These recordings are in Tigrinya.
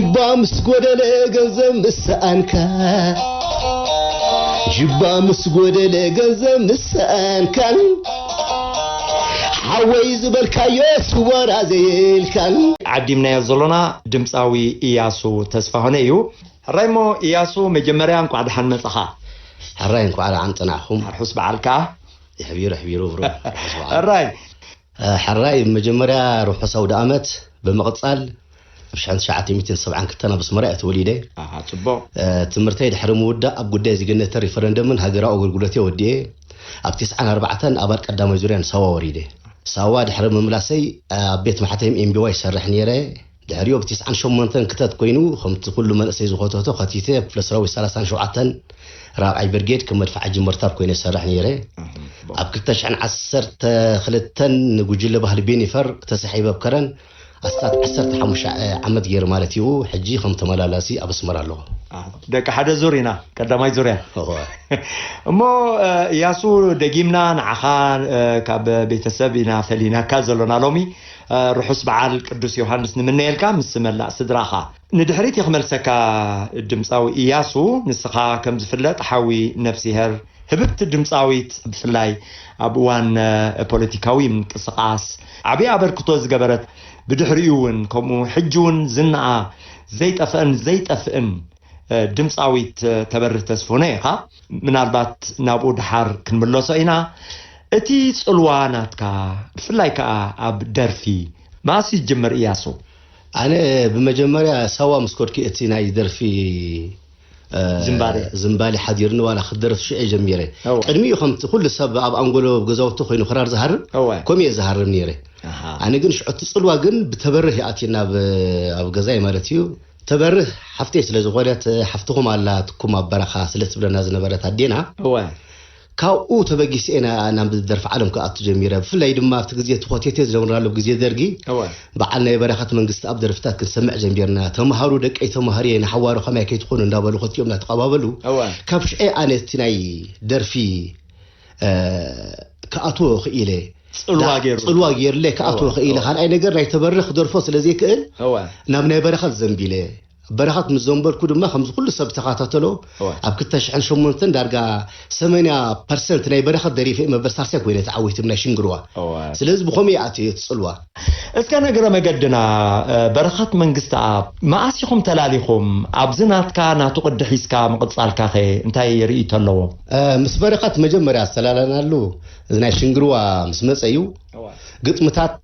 ጅባ ምስ ጎደለ ገንዘብ ምስ ሰኣንካ፣ ጅባ ምስ ጎደለ ገንዘብ ምስ ሰኣንካን፣ ሓወይ ዝበልካዮ ስወራ ዘይልካን። ዓዲምናዮ ዘሎና ድምፃዊ ኢያሱ ተስፋሁነ እዩ። ሕራይ እሞ ኢያሱ፣ መጀመርያ እንቋዕ ደሓን መጻኻ። ሕራይ እንቋዕ ደሓን ጸናሕኩም። ርሑስ በዓል ከኣ። ይሕቢሩ፣ ይሕቢሩ ብሮ። ርሑስ በዓል። ሕራይ። እ፣ ሕራይ፣ መጀመርያ ርሑስ ኣውደ ኣመት። ብምቕጻል፣ ኣብ ሽሕን ትሽዓተ ሚእትን ሰብዓን ክልተን ኣብ ኣስመራ እየ ተወሊደ። ኣሃ፣ ጽቡቕ። እ፣ ትምህርተይ ድሕሪ ምውዳእ ኣብ ጉዳይ ዜግነትን ሪፈረንደምን ሃገራዊ ኣገልግሎት እየ ወዲኤ። ኣብ ተስዓን ኣርባዕተን ኣባል ቀዳማይ ዙርያ ንሳዋ ወሪደ። ሳዋ ድሕሪ ምምላሰይ ኣብ ቤት ማሕተም ኤምቢዋይ ይሰርሕ ነይረ። ድሕሪኡ ኣብ ተስዓን ሸሞንተን ክተት ኮይኑ፣ ከምቲ ኩሉ መንእሰይ ዝኸተቶ ከቲተ፣ ኣብ ክፍለ ሰራዊት ሰላሳን ሸውዓተን ራብዓይ ብርጌድ ከም መድፍዓጂ መርታብ ኮይነ ይሰርሕ ነይረ። እህ፣ ኣብ ክልተ ሽሕን ዓሰርተ ክልተን ንጉጅለ ባህሊ ቤኒፈር ተሳሒበ ኣብ ከረን ኣስታት ዓሰርተ ሓሙሽተ ዓመት ገይረ ማለት እዩ። ሕጂ ከም ተመላላሲ ኣብ ኣስመራ ኣለኹ። ኣህ፣ ደቂ ሓደ ዙር ኢና፣ ቀዳማይ ዙርያ። እወ። እሞ፣ እ፣ እያሱ፣ ደጊምና ንዓኻ፣ እ፣ ካብ ቤተሰብ ኢና ፈሊናካ ዘሎና ሎሚ። እ፣ ርሑስ በዓል ቅዱስ ዮሃንስ ንምነየልካ ምስ መላእ ስድራኻ። ንድሕሪት እየ ክመልሰካ ድምፃዊ እያሱ። ንስኻ ከም ዝፍለጥ ሓዊ ነፍሲሄር ህብብቲ ድምፃዊት፣ ብፍላይ ኣብ እዋን፣ እ፣ ፖለቲካዊ ምንቅስቓስ ዓብዪ ኣበርክቶ ዝገበረት፣ ብድሕሪኡ እውን ከምኡ ሕጂ እውን ዝናኣ ዘይጠፍአን ዘይጠፍእን፣ እ፣ ድምፃዊት፣ እ፣ ተበርህ ተስፉነ ኢኻ። ምናልባት ናብኡ ደሓር ክንምለሶ ኢና። እቲ ጽልዋ ናትካ ብፍላይ ከኣ ኣብ ደርፊ መኣስ እዩ ዝጅምር እያሱ? ኣነ ብመጀመርያ ሳዋ ምስ ኮድኪ እቲ ናይ ደርፊ፣ እ፣ ዝምባሌ። ዝምባሌ ሓዲርኒ ዋላ ክደርፍ ሽዑ ጀሚረ። እወ። ቅድሚኡ ከምቲ ኩሉ ሰብ ኣብ ኣንጎሎ ኣብ ገዛውቲ ኮይኑ ክራር ዝሃርም፣ እወ። ከምኡ እየ ዝሃርም ነይረ። ኣሃ። ኣነ ግን ሽዑ እቲ ጽልዋ ግን ብተበርህ ይኣትየና ኣብ፣ ኣብ ገዛይ ማለት እዩ። ተበርህ ሓፍተይ ስለ ዝኾነት፣ ሓፍትኹም ኣላትኩም ኣብ በረኻ ስለ ትብለና ዝነበረት ኣዴና፣ እወ። ካብኡ ተበጊሰ ኢና ናብ ደርፊ ዓለም ክኣቱ ጀሚረ። ብፍላይ ድማ ኣብቲ ግዜ እቲ ኮቴቴ ዝጀምራሉ ግዜ ደርጊ፣ እወ። በዓል ናይ በረኸት መንግስቲ ኣብ ደርፍታት ክንሰምዕ ጀሚርና። ተምሃሩ ደቀይ ተምሃሩ እየ ንሓዋሩ ከማይ ከይትኾኑ እንዳበሉ ክልቲኦም እናተቐባበሉ፣ እወ። ካብ ሽዐ ኣነ እቲ ናይ ደርፊ፣ እ፣ ክኣትዎ ክኢለ። ጽልዋ ዳ-፣ ገይሩ። ጽልዋ ገይርለ ክኣትዎ እወ፣ ክኢለ። እወ። ካልኣይ ነገር ናይ ተበርህ ክደርፎ ስለ ዘይክእል፣ እወ። ናብ ናይ በረኸት ዘንቢለ። በረኸት ምስ ዘንበልኩ ድማ ከምዚ ኩሉ ሰብ ዝተኸታተሎ፣ እወ። ኣብ ክልተ ሽሕን ሸሞንተን ዳርጋ ሰማንያ ፐርሰንት ናይ በረኸት ደሪፈ እየ መበል ሳልሳይ ኮይነ ተዓዊተ ናይ ሽንግርዋ። እወ። ስለዚ ብኸምኡ ይኣትዮ እቲ ጽልዋ። እስከ ንእግረ መገድና፣ እ፣ በረኸት መንግስተኣብ፣ መኣስ ኢኹም ተላሊኹም? ኣብዚ ናትካ ናቱ ቅዲ ሒዝካ ምቕጻልካኸ እንታይ ርእይቶ ኣለዎ? እ፣ ምስ በረኸት መጀመርያ ዝተላላናሉ እዚ ናይ ሽንግርዋ ምስ መጸ እዩ። እዋ። ግጥምታት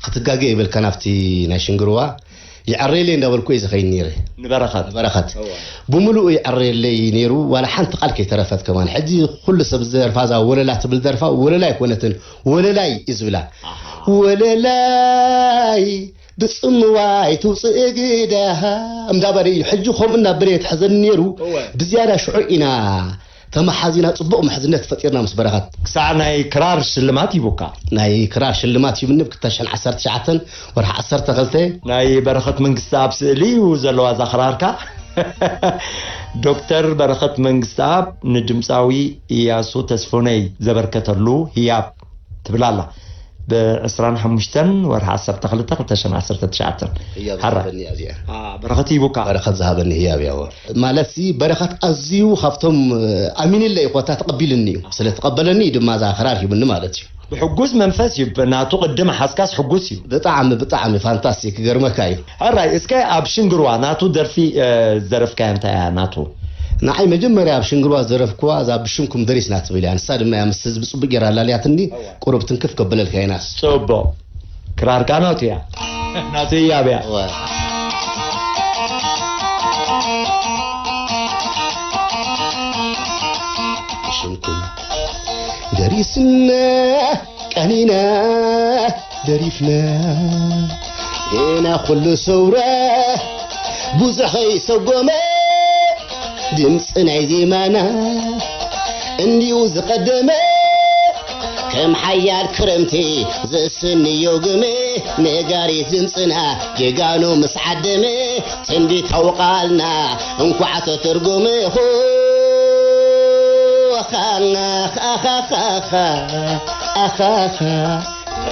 ክትጋገ ይብልካ ናብቲ ናይ ሽንግርዋ። ይዕረየለይ እንዳበልኩ እየ ዝኸይድ ነይረ። ንበረኸት። ንበረኸት። እዋ። ብምሉኡ ይዕረየለይ ነይሩ፣ ዋላ ሓንቲ ቃል ከይተረፈት ከማን። ሕጂ ኩሉ ሰብ ዝደርፋ እዛ ወለላ ትብል ደርፋ ወለላ ኣይኮነትን፣ ወለላይ እዩ ዝብላ። ኣሃ። ወለላይ ብጽምዋይ ትውጽእ ግዳ እንዳበለ እዩ። ሕጂ ከምኡ እናበለ የተሕዘኒ ነይሩ። እወ። ብዝያዳ ሽዑ ኢና ተመሓዚና ጽቡቕ ምሕዝነት ፈጢርና ምስ በረኸት። ክሳዕ ናይ ክራር ሽልማት ሂቡካ? ናይ ክራር ሽልማት ሂብኒ ብ ክልተ ሽሕን ዓሰርተ ትሽዓተን ወርሒ ዓሰርተ ክልተ። ናይ በረኸት መንግስተኣብ ስእሊ እዩ ዘለዋ እዛ ክራርካ። ዶክተር በረኸት መንግስተኣብ ንድምፃዊ ኢያሱ ተስፎነይ ዘበርከተሉ ህያብ ትብል ኣላ። ብ ዕስራን ሓሙሽተን ወርሒ ዓሰርተ ክልተ ክልተ ሽሕን ዓሰርተ ትሽዓተን። ህያብ ሓራ። ዝሃበኒ እያ እዚኣ። ኣ፣ በረኸት ሂቡካ? በረኸት ዝሃበኒ ህያብ እያ። እወ። ማለት ሲ በረኸት ኣዝዩ ካብቶም፣ እ፣ ኣሚንለይ እኮ እታ ተቐቢልኒ እዩ። ስለ ተቐበለኒ እዩ ድማ እዛ ክራር ሂቡኒ ማለት እዩ። ብሕጉስ መንፈስ እዩ። ናቱ ቅድም ሓዝካስ ሕጉስ እዩ። ብጣዕሚ፣ ብጣዕሚ ፋንታስቲክ፣ ክገርመካ እዩ። ሕራይ፣ እስከ ኣብ ሽንግርዋ ናቱ ደርፊ፣ እ፣ ዝደረፍካያ እንታይ እያ ናቱ? ንዓይ መጀመርያ ኣብ ሽንግርዋ ዝደረፍክዋ እዛ ብሽምኩም ደሪስና ትብል እያ። ንሳ ድማ እያ ምስ ህዝቢ ጽቡቅ ጌራ ኣላልያትኒ። እዋ። ቁሩብ ትንክፍ ከብለልካ ኢናስ። ጽቡቅ። ክራርካ ናቱ እያ። ናቱ እያ ኣብያ። እዋ። ብሽምኩም ደሪስና ቀኒና ደሪፍና፣ ግና ኩሉ ሰውራ ብዙሕ ከይሰጎመ፣ ድምፂ ናይ ዜማና እንዲዩ ዝቐደመ። ከም ሓያል ክረምቲ ዝስንዮ ግመ፣ ነጋሪት ድምፅና ጀጋኑ ምስ ዓደመ፣ ትንቢታዊ ቃልና እንኳዕ ተተርጎመ። ሆ፣ ኣኻ፣ ኣኻ፣ ኣኻ፣ ኣኻ፣ ኣኻ።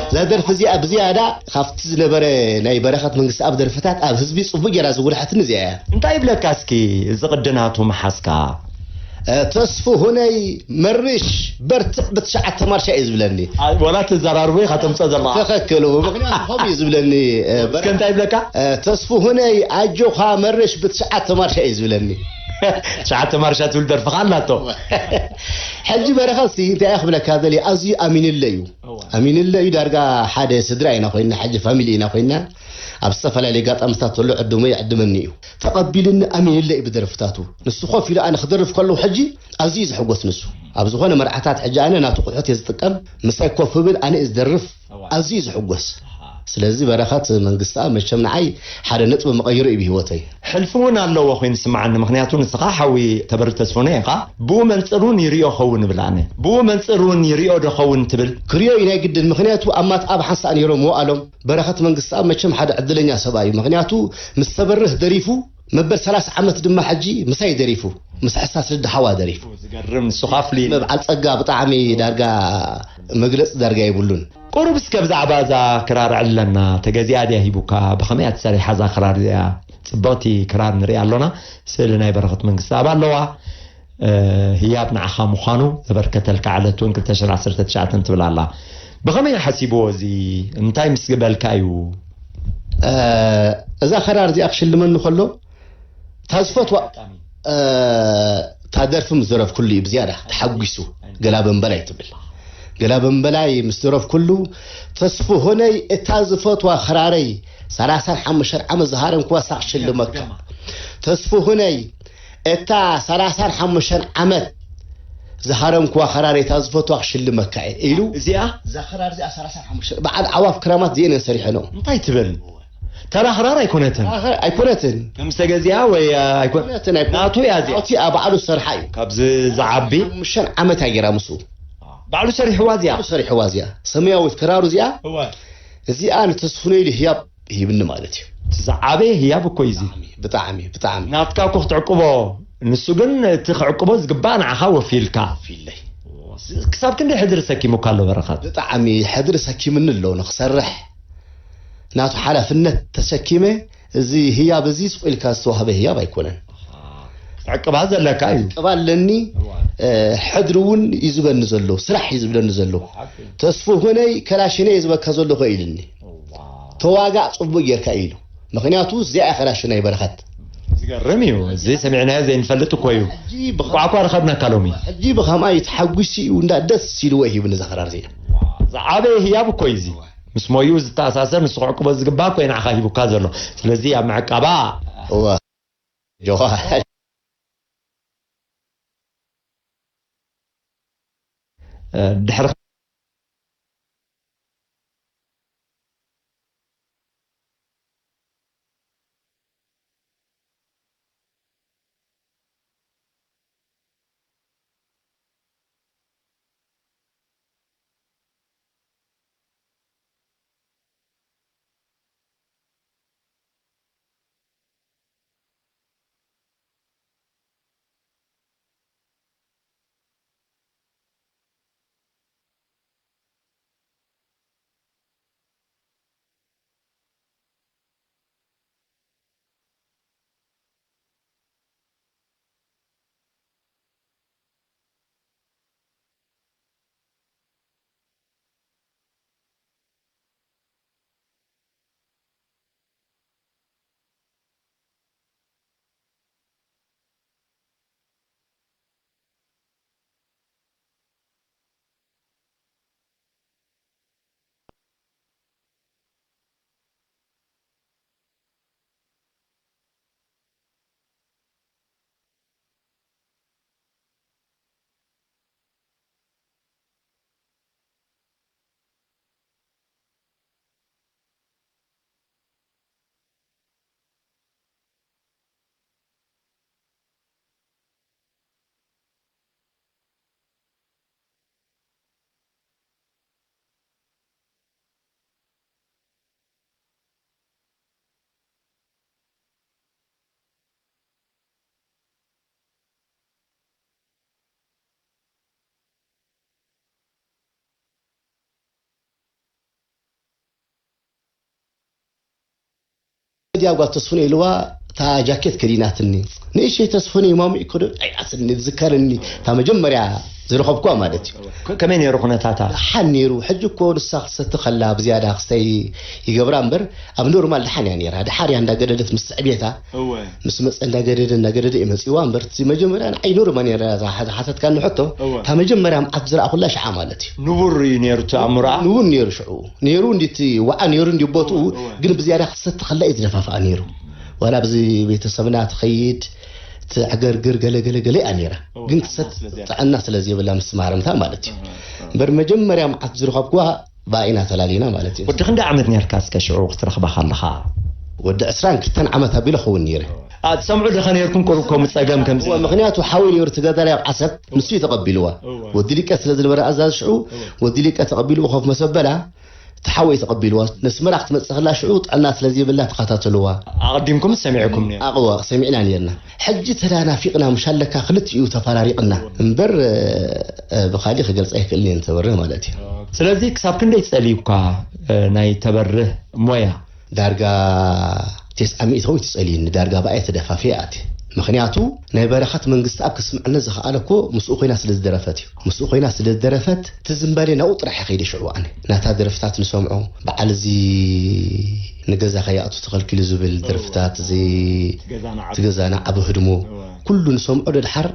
እዛ ደርፊ እዚኣ ብዝያዳ ካብቲ ዝነበረ ናይ በረኸት መንግስትኣብ ደርፍታት ኣብ ህዝቢ ጽቡቕ ጌራ ዝጉልሐትኒ እዚኣ እያ። እንታይ ይብለካ እስኪ፣ እዚ ቅዲ ናቱ ምሓዝካ? እ፣ "ተስፉ ሁነይ መርሽ በርትዕ ብትሽዓተ ማርሻ" እዩ ዝብለኒ። ኣ፣ ወላ ትዘራርቦ ኢኻ ተምጽኦ ዘለኻ። ትኽክል፣ ምኽንያቱ ከምኡ እዩ ዝብለኒ። እ፣ እስከ እንታይ ይብለካ? እ፣ "ተስፉ ሁነይ ኣጆኻ መርሽ ብትሽዓተ ማርሻ" እዩ ዝብለኒ። ትሽዓተ ማርሻ ትብል ደርፍኻ ኣላቶ። ሕጂ በረኸትሲ እንታይ እየ ክብለካ ደልየ፣ ኣዝዩ ኣሚንለ እዩ። እዋ። ኣሚንለ እዩ። ዳርጋ ሓደ ስድራ ኢና ኮይንና፣ ሕጂ ፋሚሊ ኢና ኮይንና። ኣብ ዝተፈላለየ ኣጋጣሚታት ዘሎ ዕድሞ ይዕድመኒ እዩ። ተቐቢልኒ ኣሚንለ እዩ ብደርፍታቱ። ንሱ ኮፍ ኢሉ ኣነ ክደርፍ ከለኹ ሕጂ ኣዝዩ እዩ ዝሕጎስ ንሱ። ኣብ ዝኾነ መርዓታት ሕጂ ኣነ ናቱ ቁሑት እየ ዝጥቀም፣ ምሳይ ኮፍ ብል ኣነ እየ ዝደርፍ፣ እዋ። ኣዝዩ እዩ ዝሕጎስ። ኣሃ። ስለዚ በረኸት መንግስትኣብ መቸም ንዓይ ሓደ ነጥቢ መቐይሮ እዩ ብህይወተይ። ሕልፊ እውን ኣለዎ ኮይኑ ይስምዓኒ፣ ምኽንያቱ ንስኻ ሓዊ ተበሪ ተስፉነ ኢኻ። ብኡ መንጽር እውን ይርእዮ ኸውን እብል ኣነ። ብኡ መንጽር እውን ይርእዮ ዶ ኸውን ትብል? ክርእዮ እዩ ናይ ግድን፣ ምኽንያቱ ኣብ ማትኣብ ሓንሳእ ነይሮም መዋእሎም። በረኸት መንግስትኣብ መቸም ሓደ ዕድለኛ ሰብኣይ እዩ፣ ምኽንያቱ ምስ ተበርህ ደሪፉ፣ መበል ሰላሳ ዓመት ድማ ሕጂ ምሳይ ደሪፉ፣ ምስ ሕሳስ ልዲ ሓዋ ደሪፉ። ዝገርም፣ ንሱ ኻፍሊ። በዓል ጸጋ ብጣዕሚ ዳርጋ መግለጺ ዳርጋ የብሉን። ቁሩብ እስከ ብዛዕባ እዛ ክራር ዕለና፣ ተገዚኣ ድያ ሂቡካ? ብኸመይ እያ ተሰሪሓ እዛ ክራር እዚኣ? ጽብቕቲ ክራር ንሪኣ ኣሎና። ስእሊ ናይ በረኸት መንግስትኣብ ኣለዋ። እ፣ ህያብ ንዓኻ ምዃኑ ዘበርከተልካ ዕለት እውን ክልተ ሽሕን ዓሰርተ ትሽዓተን ትብል ኣላ። ብኸመይ ሓሲብዎ እዚ? እንታይ ምስ በልካ እዩ? እ፣ እዛ ክራር እዚኣ ክሽልመኒ ከሎ፣ እታ ዝፈትዋ፣ ኣጋጣሚ። እ፣ እታ ደርፊ ምስ ደረፍኩሉ እዩ ብዝያዳ ተሓጒሱ። ገላ በንበላይ ትብል። ገላ በንበላይ ምስ ደረፍኩሉ፣ "ተስፉ ሆነይ፣ እታ ዝፈትዋ ክራረይ፣ ሰላሳን ሓሙሽተን ዓመት ዝሃረምክዋ እሳ ክሽልመካ። ተስፉ ሆነይ፣ እታ ሰላሳን ሓሙሽተን ዓመት ዝሃረምክዋ ክራረይ፣ እታ ዝፈትዋ ክሽልመካ እየ" ኢሉ። እዚኣ? እዛ ክራር እዚኣ ሰላሳን ሓሙሽተን፣ በዓል ዓዋፍ ክራማት እዚአን እየን ሰሪሐንኦ። እንታይ ትብል? ተራ ክራር ኣይኮነትን። ተራ ክራር ኣይኮነትን። ከም ዝተገዚኣ ወይ፣ ኣ፣ ኣይኮ-፣ ኣይኮነትን፣ ኣይኮነትን። ናቱ እያ እዚኣ። ናቱ እያ፣ ባዕሉ ዝሰርሓ እዩ። ካብዚ ዝዓቢ? ሓሙሽተ ዓመት እያ ጌራ ምስኡ። ባዕሉ ሰሪሕዋ እዚኣ? ባዕሉ ሰሪሕዋ እዚኣ። ሰማያዊት ክራሩ እዚኣ፣ እወ። እዚኣ ንተስፉነይ ኢሉ ህያብ ሂብኒ ማለት እዩ። እቲ ዝዓበየ ህያብ እኮ እዩ እዚ። ብጣዕሚ፣ ብጣዕሚ፣ ብጣዕሚ። ናትካ እኮ ክትዕቅቦ፣ ንሱ ግን እቲ ክዕቅቦ ዝግባእ ንዓኻ ወፊልካ። ወፊለይ። ክሳብ ክንደይ ሕድሪ ሰኪሙካ ኣሎ በረኸት? ብጣዕሚ ሕድሪ ሰኪምኒ ኣሎ ንክሰርሕ። ናቱ ሓላፍነት ተሰኪመ፣ እዚ ህያብ እዚ ስቕ ኢልካ ዝተዋህበ ህያብ ኣይኮነን። ክትዕቅባ ዘለካ እዩ። ክዕቅባ ኣለኒ። እዋ። እ፣ ሕድሪ እውን እዩ ዝበኒ ዘሎ፣ ስራሕ እዩ ዝብለኒ ዘሎ። ሓቂ። "ተስፉ ሁነይ ከላሽነይ እዩ ዝበካ ዘለኹ" ኢልኒ። እዋ። "ተዋጋእ ጽቡቅ ጌርካ" ኢሉ። ምኽንያቱ እዚኣ እያ ከላሽነይ በረኸት። ዝገርም እዩ። እዚ ሰሚዕናዮ ዘይንፈልጥ እኮ እዩ። ሕጂ ብኸ-፣ እንቋዕ እኳ ረኸብናካ ሎሚ። ሕጂ ብኸምኣ እዩ ተሓጒሱ እዩ እንዳ ደስ ኢልዎ እዩ ሂብኒ እዛ ክራር እዚኣ። ዝዓበየ ህያብ እኮ እዩ እዚ። ምስ ሞይኡ ዝተኣሳሰር፣ ንሱ ክዕቅቦ ዝግባእ እኮ እዩ ንዓኻ ሂቡካ ዘሎ። ስለዚ ኣብ ምዕቃባ እወ። ጆኻ። ድሕሪ ዲያ ጓል ተስፉነ ኢልዋ፣ እታ ጃኬት ከዲናትኒ። ንእሸይ ተስፉነ ማሙ ይኮዶ ኣይኣስኒ ዝከረኒ። እታ መጀመርያ ዝረኸብኩዋ ማለት እዩ። ከመይ ነይሩ ኩነታታ? ደሓን ነይሩ። ሕጂ እኮ ንሳ ክትሰቲ ከላ ብዝያዳ ክስተይ ይገብራ እምበር፣ ኣብ ኖርማል ደሓን እያ ነይራ። ደሓር እያ እንዳገደደት ምስ ስዕቤታ፣ እወ ምስ መፀ እንዳገደደ እንዳገደደ እዩ መፂዋ እምበር፣ እቲ መጀመርያ ንዓይ ኖርማል ነይራ። እዛ ሓ- ሓተትካኒ ሕቶ፣ እወ። እታ መጀመርያ ምዓት ዝረኣኹላ ሽዓ ማለት እዩ። ንቡር እዩ ነይሩ እቲ ኣእምሮኣ። ንቡር ነይሩ ሽዑ። ነይሩ እንዲ እቲ ዋዓ ነይሩ እንዲ ቦትኡ፣ እወ፣ እወ። ግን ብዝያዳ ክትሰቲ ከላ እዩ ዝደፋፍኣ ነይሩ። ዋላ ብዚ ቤተሰብና ትኸይድ፣ ትዕገርግር፣ ገለ ገለ ገለ እያ ነይራ። እወ፣ ግን ጥዕና ትሰቲ ስለ ዘይብላ። ጥዕና ስለ ዘይብላ ምስ ማረምታ ማለት እዩ። እወ፣ እወ። እምበር መጀመርያ ምዓት ዝረኸብኩዋ ብኣይና ተላሊና ማለት እዩ። ወዲ ክንደይ ዓመት ነርካ እስከ ሽዑ ክትረኽባ ከለኻ? ወዲ ዕስራን ክልተን ዓመት ኣቢለ ክኸውን ነይረ። ኣ፣ ትሰምዑ ዶ ከ ነርኩም ቁሩብ ከምኡ ጸገም ከምዚ? እወ፣ ምኽንያቱ ሓወይ ነይሩ ተጋዳላይ ኣብ ዓሰብ፣ ንሱ እዩ ተቐቢልዋ። እወ። ወዲ ሊቀ ስለ ዝነበረ ኣዛዚ ሽዑ፣ እወ። ወዲ ሊቀ ተቐቢልዎ ኮፍ መሰበላ፣ እቲ ሓወይ ተቐቢልዋ። ነስመራ ክትመጽእ ከላ ሽዑ ጥዕና ስለ ዘይብላ ተኸታተልዋ። ኣቐዲምኩም ሰሚዕኩም ነይሩ? ኣቕዋ ሰሚዕና ነርና። ሕጂ ተዳናፊቕና፣ ምሽ ኣለካ ክልቲኡ ተፈራሪቕና። እምበር፣ እ፣ እ፣ ብኻሊእ ክገልጻ ኣይክእልን እየ፣ ንተበርህ ማለት እዩ። ስለዚ ክሳብ ክንደይ ትጸልዩ እኳ፣ እ፣ ናይ ተበርህ ሞያ? ዳርጋ ተስዓ ሚእታዊት ትጸልየኒ፣ ዳርጋ ብኣየ ተደፋፊ ኣትየ። ምኽንያቱ ናይ በረኸት መንግስትኣብ ክስምዓኒ ዝኸኣለ እኮ ምስኡ ኮይና ስለ ዝደረፈት እዩ። ምስኡ ኮይና ስለ ዝደረፈት፣ እቲ ዝንባሌ ናብኡ ጥራሕ እየ ከይደ ሽዑ ኣነ። ናታ ደርፍታት ንሰምዖ፣ በዓል እዚ ንገዛ ከይኣቱ ተኸልኪሉ ዝብል ደርፍታት፣ እዚ ገዛና ዓቢ እቲ ገዛና ዓቢ ህድሞ፣ እወ። ኩሉ ንሰምዖ። ደድሓር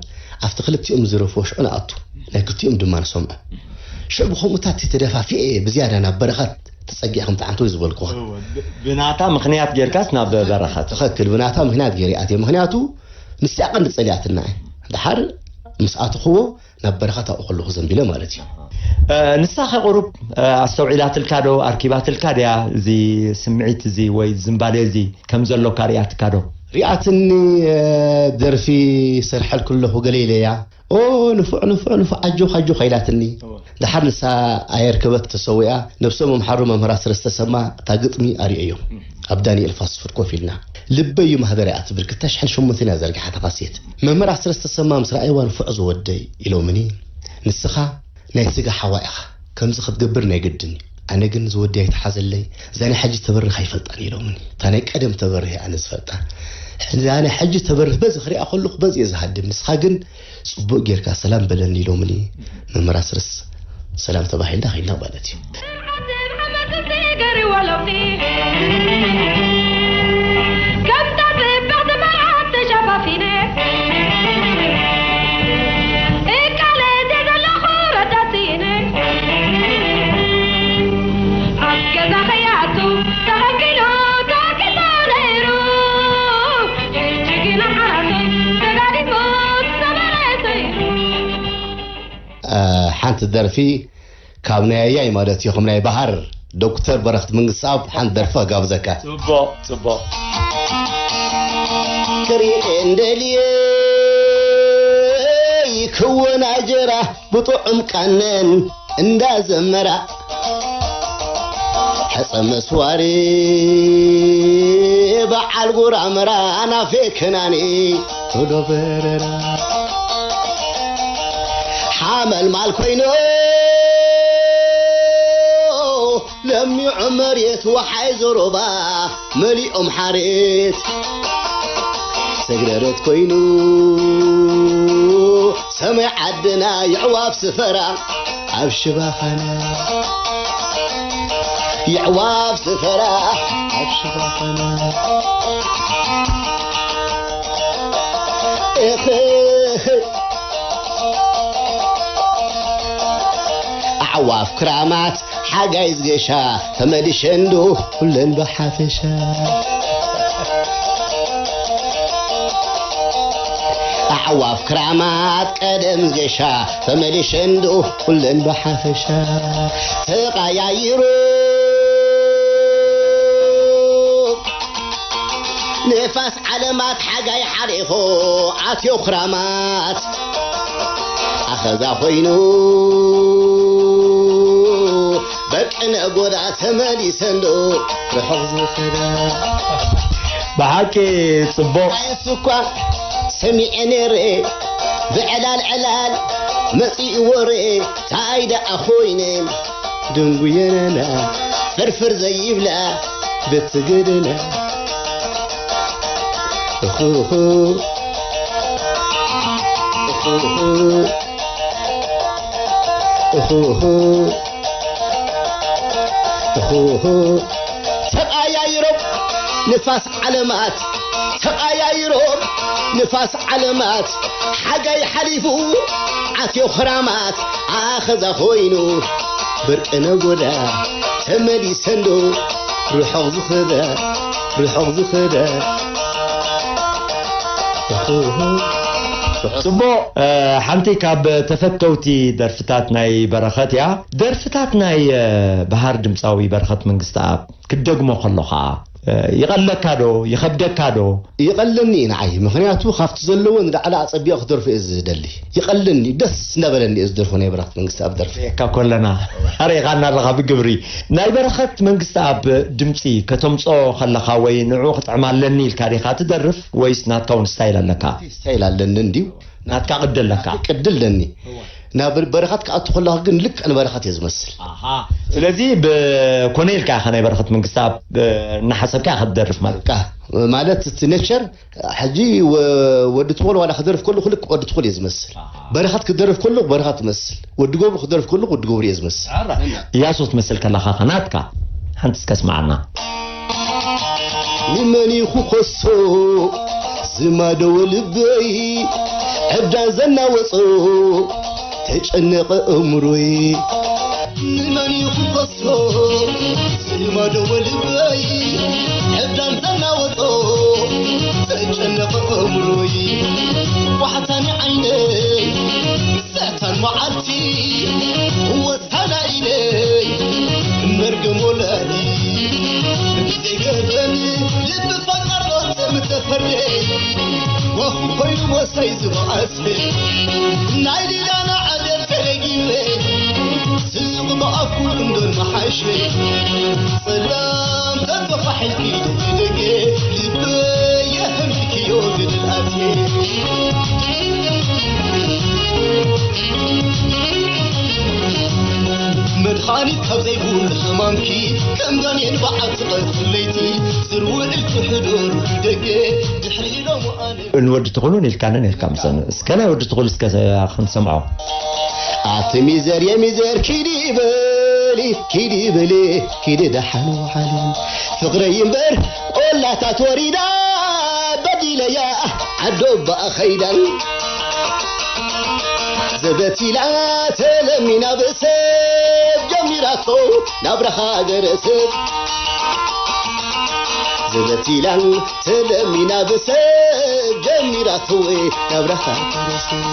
ኣብቲ ክልቲኦም ዝደረፍዎ ሽዑ ንኣቱ፣ ናይ ክልቲኦም ድማ ንሰምዖ። ሽዑ ብኸምኡታት ተደፋፊኤ ብዝያዳ ናብ በረኸት ተጸጊዐ፣ ከምቲ ዓንተወይ ዝበልኩኻ። እወ፣ ብ-፣ ብናታ ምኽንያት ጌርካስ ናብ በረኸት? ትኽክል፣ ብናታ ምኽንያት ገይረ ኣትየ። ምኽንያቱ ንሳ ቀንዲ ጸሊኣትና እየ። ድሓር ምስ ኣትኽዎ ናብ በረኸት ኣብኡ ከለኹ ዘንቢለ ማለት እዩ። እ፣ ንሳ ኸ ቁሩብ፣ እ፣ ኣስተውዒላትልካ ዶ፣ ኣርኪባትልካ ድያ እዚ ስምዒት እዚ ወይ ዝንባሌ እዚ ከም ዘሎካ ሪኣትካ ዶ? ሪኣትኒ፣ እ፣ ደርፊ ሰርሐልኩ ኣለኹ ገለ ኢለያ። ኦ፣ ንፉዕ፣ ንፉዕ፣ ንፉዕ፣ ኣጆኻ፣ ኣጆኻ ኢላትኒ። እወ። ድሓር ንሳ ኣየርከበት ተሰዊኣ፣ ነብሶም ኣምሓሩ መምህር ኣስረስ ተሰማ እታ ግጥሚ ኣርእዮም። ኣብ ዳንኤል ፋስት ፉድ ኮፍ ኢልና። ልበይ እዩ ማህደር እያ ትብል ክልተ ሽሕን ሸሞንተን እያ ዘርጊሓታ ካሴት። መምህር ኣስረስ ተሰማ ምስ ረኣይዋ ንፉዕ ዝወደይ ኢሎምኒ። ንስኻ ናይ ስጋ ሓዋ ኢኻ። ከምዚ ክትገብር ናይ ግድን እዩ። ኣነ ግን ዝወዲ ኣይተሓዘለይ፣ እዛ ናይ ሕጂ ተበርህ ኣይፈልጣን ኢሎምኒ። እታ ናይ ቀደም ተበርህ እየ ኣነ ዝፈልጣ። እዛ ናይ ሕጂ ተበርህ በዚ ክሪኣ ከለኹ በዚ እየ ዝሃድም። ንስኻ ግን ጽቡቕ ጌርካ ሰላም በለኒ ኢሎምኒ። መምህር ኣስረስ ሰላም ተባሂልና ኸይድና ማለት እዩ። እ፣ ሓንቲ ደርፊ ካብ ናይ ኣያይ ማለት እዩ፣ ከም ናይ ባህር ዶክተር በረኽት መንግስትኣብ ሓንቲ ደርፊ ክጋብዘካ። ጽቡቕ፣ ጽቡቕ። ክሪኤ እንደልየ ይክወን ኣጀራ ብጥዑም ቃነን እንዳዘመራ፣ ሕፀ መስዋሪ በዓል ጉራምራ ናፌ ከናኒ ቶሎ በረራ ሓመልማል ኮይኖ ለሚዖ መሬት ወሓይ ዘሮባ መሊኦም ሓሬት ሰግረረት ኮይኑ ሰማይ ዓድና የዕዋፍ ስፈራ ኣብ ሽባኻና የዕዋፍ ስፈራ ኣብ ሽባኻና እኽ ኣዕዋፍ ክራማት ሓጋይ ዝገሻ ተመሊሸ እንዶ ኩለን ዶ ሓፈሻ ኣዕዋፍ ክራማት ቀደም ዝገሻ ተመሊሸ እንዶ ኩለን ዶ ሓፈሻ ተቓያይሩ ንፋስ ዓለማት ሓጋይ ሓሪኹ ኣትዮ ክራማት ኣኸዛ ኮይኑ በቂ ነጎዳ ተመሊሰ እንዶ ርሑቕ ዝኸዳ ብሓቂ ጽቡቕ። ኣይስ እኳ ሰሚዐ ነይረ ብዕላል ዕላል መጺኡ ወረ ታይ ደኣ ኮይነ ድንጉየነና ፍርፍር ዘይብላ ብትግድና እኹ፣ እኹ፣ እኹ፣ እኹ፣ እኹ፣ እኹ። ተቐያይሮም ንፋስ ዓለማት፣ ተቐያይሮም ንፋስ ዓለማት፣ ሓጋይ ሓሊፉ ኣትዮ ክራማት፣ ኣኸዛ ኮይኑ ብርቂ ነጎዳ ተመሊሰንዶ ርሑቕ ዝኸዳ፣ ርሑቕ ዝኸዳ። ጽቡቕ። እ፣ ሓንቲ ካብ ተፈተውቲ ደርፍታት ናይ በረኸት እያ። ደርፍታት ናይ፣ እ፣ በሃር ድምጻዊ በረኸት መንግስተኣብ ክትደግሞ ከሎኻ፣ እ፣ ይቐለካ ዶ? ይኸብደካ ዶ? ይቐለኒ እዩ ንዓይ። ምኽንያቱ ካብቲ ዘለዎ ንላዕሊ ኣጸቢቐ ክደርፎ እየ ዝደሊ። ይቐለኒ፣ ደስ እንዳበለኒ እየ ዝደርፎ ናይ በረኸት መንግስተኣብ ደርፊ። ርእየካ ኮለና፣ ኣርእኻና ኣለኻ ብግብሪ። ናይ በረኸት መንግስተኣብ ድምጺ ከተምጽኦ ከለኻ ወይ ንዕኡ ክጥዕም ኣለኒ ኢልካ ዲኻ ትደርፍ ወይስ ናትካ እውን ስታይል ኣለካ? ስታይል ኣለኒ እንድዩ። ናትካ ቅዲ ኣለካ? ናተይ ቅዲ ኣለኒ። እወ። ናብ በረኸት ክኣቱ ከለኹ ግን ልክዕ ንበረኸት እየ ዝመስል። ኣሃ። ስለዚ ብኮነ ኢልካ ኢኻ ናይ በረኸት መንግስተኣብ፣ እ፣ እናሓሰብካ ኢኻ ትደርፍ ማለት። በቃ፣ ማለት እቲ ኔቸር፣ ሕጂ ወ-፣ ወዲ ትኹል ዋላ ክደርፍ ከለኹ ልክዕ ወዲ ትኹል እየ ዝመስል። ኣሃ። በረኸት ክደርፍ ከለኹ በረኸት እመስል። ወዲ ገብሩ ክደርፍ ከለኹ ወዲ ገብሩ እየ ዝመስል። ኣራ። እያሱ ክትመስል ከለኻ ኸ ናትካ ሓንቲ እስከ ስምዓና። ንመን እዩ ክኸሶ ዝማደወ ልበይ ዕብዳን ዘናወጾ ተጨነቐ እምሮይ። ንመን እዩ ክኸሶ ዝማደወ ልበይ ዕብዳን ዘናወጾ ተጨነቐ እምሮይ። ዋሕታኒ ዓይነይ ስሕታን መዓልቲ ወሳና ኢለይ መርገም ወላዲ ዘይገርም ልቢ ፈቃር ሎትም ተፈርደ ወፍ ኮይኑ ወሳይ ዝበኣሰ ናይ ሊላና ዓደብ ተረጊበ ስቕ ብኣፍ ኩሉ እምበር መሓሸ ጸላም ተተፋሒልኪ ደገ ልበየ ህምልክዮ ገደል ኣትየ። መድሃኒት ካብ ዘይብሉ ሕማምኪ ከም ዳንኤል በዓል ትቐርብ ለይቲ ዝርውዕልኪ ሕደሩ ደገ ድሕሪ ኢሎም ኣነ ንወዲ ትኹሉን ኢልካንን ኢልካ ምሰን እስከ ናይ ወዲ ትኹል እስከ ክንሰምዖ። ኣቲ ሚዘር የሚዘር ኪዲ በሊ ኪዲ በሊ ኪዲ ደሓን ውዓሊ ፍቕረይ እምበር ቆላታት ወሪዳ በዲለያ ዓዶ ባኣ ኸይዳን ዘበት ኢላ ተለሚና ብሰብ ጀሚራቶ ናብራ ሃገረ ሰብ ዘበት ኢላን ተለሚና ብሰብ ጀሚራቶ ናብራ ሃገረ ሰብ።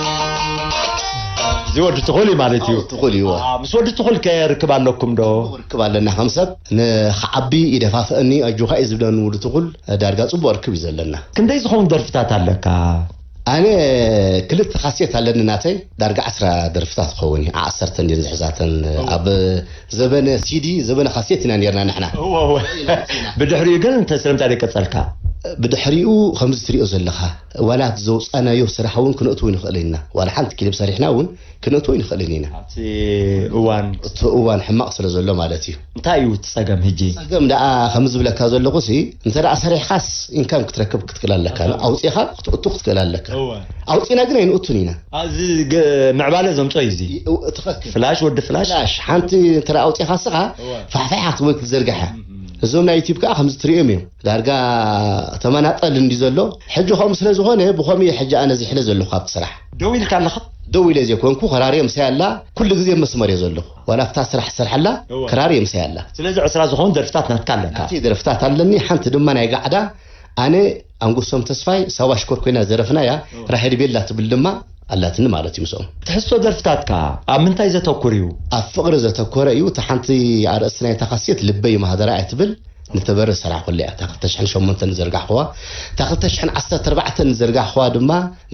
እዚ ወዲ ትኹል እዩ ማለት እዩ። ትኹል እዩ። አ፣ ምስ ወዲ ትኹል ከ ርክብ ኣለኩም ዶ? ርክብ ኣለና ከም ሰብ ንኽዓቢ ይደፋፍአኒ ኣጆኻ እዩ ዝብለኒ ወዲ ትኹል ዳርጋ ጽቡቕ ርክብ እዩ ዘለና። ክንደይ ዝኸውን ደርፍታት ኣለካ? ኣነ ክልተ ካሴት ኣለኒ ናተይ ዳርጋ ዓስራ ደርፍታት ክኸውን እዩ። ዓሰርተ እንድየን ዝሕዛተን ኣብ ዘበነ ሲዲ ዘበነ ካሴት ኢና ነርና ንሕና። እወ፣ እወ። ብድሕሪኡ ግን እንተ ስለምንታይ ደይቀጸልካ? ብድሕሪኡ ከምዚ ትሪኦ ዘለኻ ዋላ እቲ ዘውጻናዮ ስራሕ እውን ክነእትዎ ይንኽእል ኢና። ዋላ ሓንቲ ክሊፕ ሰሪሕና እውን ክነእትዎ ይንኽእልን ኢና። ኣብቲ እዋን እቲ እዋን ሕማቕ ስለ ዘሎ ማለት እዩ። እንታይ እዩ እቲ ጸገም ሕጂ? ጸገም ደኣ ከም ዝብለካ ዘለኹ ሲ እንተ ደኣ ሰሪሕኻስ ኢንካም ክትረክብ ክትክእል ኣለካ። ኣውጺኻ ክትእቱ ክትክእል ኣለካ። እወ። ኣውጺና ግን ኣይንእቱን ኢና። ኣብዚ ገ-፣ ምዕባለ ዘምጾ እዩ እዚ። ይ-፣ እው-፣ ትኽክል። ፍላሽ ወዲ ፍላሽ። ፍላሽ ሓንቲ እንተ ደኣ ኣውጺኻ ስኻ እወ። ፋሕፋሕ ክትብል ክትዘርግሐ። እም፣ እም። እዞም ናይ ዩቲዩብ ከኣ ከምዚ ትሪኦም እዮም። ዳርጋ ተመናጠል እንዲ ዘሎ። ሕጂ ከምኡ ስለ ዝኾነ ብኸምኡ እየ ሕጂ ኣነ ዝሕለ ዘለኹ ኣብቲ ስራሕ። ደው ኢልካ ኣለኻ? ደው ኢለ ዘይኮንኩ፣ ከራርየ ምሳይ ኣላ። ኩሉ ግዜ መስመር እየ ዘለኹ። ዋላ ኣብታ ስራሕ ዝሰርሓላ እወ። ከራርየ ምሳይ ኣላ። ስለዚ ዕስራ ዝኾኑ ደርፍታት ናትካ ኣለካ? ናተይ ደርፍታት ኣለኒ። ሓንቲ ድማ ናይ ጋዕዳ ኣነ ኣንጉሶም ተስፋይ ሳዋ ሽኮር ኮይና ዝደረፍናያ እወ። ራሄል ቤላ ትብል ድማ ኣላትኒ ማለት እዩ ምስኦም። ትሕዝቶ ደርፍታትካ ኣብ ምንታይ ዘተኩር እዩ? ኣብ ፍቕሪ ዘተኮረ እዩ። እታ ሓንቲ ኣርእስቲ ናይታ ካሴት ልበይ ማህደራ እያ ትብል። ንተበሪ ዝሰራሕኩላ እያ። እታ ክልተ ሽሕን ሸሞንተን ዝዘርጋሕኩዋ፣ እታ ክልተ ሽሕን ዓሰርተ ኣርባዕተን ዝዘርጋሕኩዋ ድማ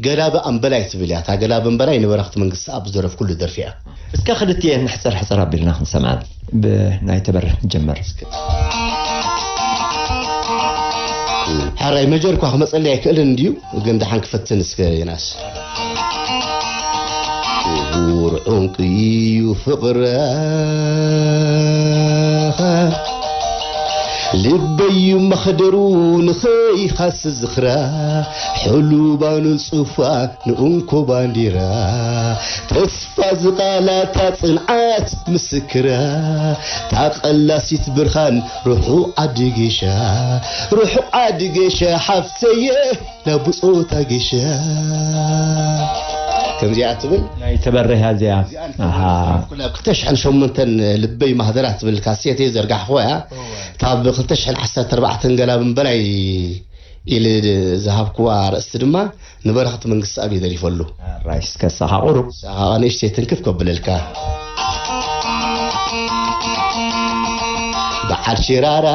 ገላቢ ኣምበላይ ትብል እያ። እታ ገላቢ ኣምበላይ ንበረኸት መንግስተኣብ ዝደረፍኩሉ ደርፊ እያ። እስከ ክልቲኤን ሕጽር ሕጽር ኣቢልና ክንሰምዐን። ብናይ ተበሪ ንጀምር። ሕራይ መጀር እኳ ክመጸለይ ኣይክእልን እንድዩ፣ ግን ደሓን ክፈትን እስከ ዮናስ። ክቡር ዕንቁ እዩ ፍቕርኻ፣ ልበዩ መኽደሩ ንኸይኻስ ዝኽራ፣ ሕሉባኑ ጽፋ ንእንኮ ባንዲራ፣ ተስፋ ዝቓላታ ጽንዓት ምስክራ፣ ታቐላሲት ብርሃን ርሑቕ ዓዲ ጌሻ፣ ርሑቕ ዓዲ ጌሻ ሓፍተየ፣ ናብ ብጾታ ጌሻ። ከምዚኣ ትብል። ናይ ተበረሃ እዚኣ። እዚኣ ኣሃ። ንክትብል ኣብ ክልተ ሽሕን ሸሞንተን ልበይ ማህደራ ትብል ካሴት እየ ዘርጋሕኽዋ እያ። እወ። እታ ብ ክልተ ሽሕን ዓሰርተ ኣርባዕተን ገላ ብንበላይ ኢለ ዝሃብክዋ ኣርእስቲ ድማ ንበረኸት መንግስትኣብ እየ ደሪፈሉ። ኣራይ እስከ ሳኻ ቁሩብ። ሳኻ ንእሽተይ ትንክፍ ከብለልካ። በዓል ሽራራ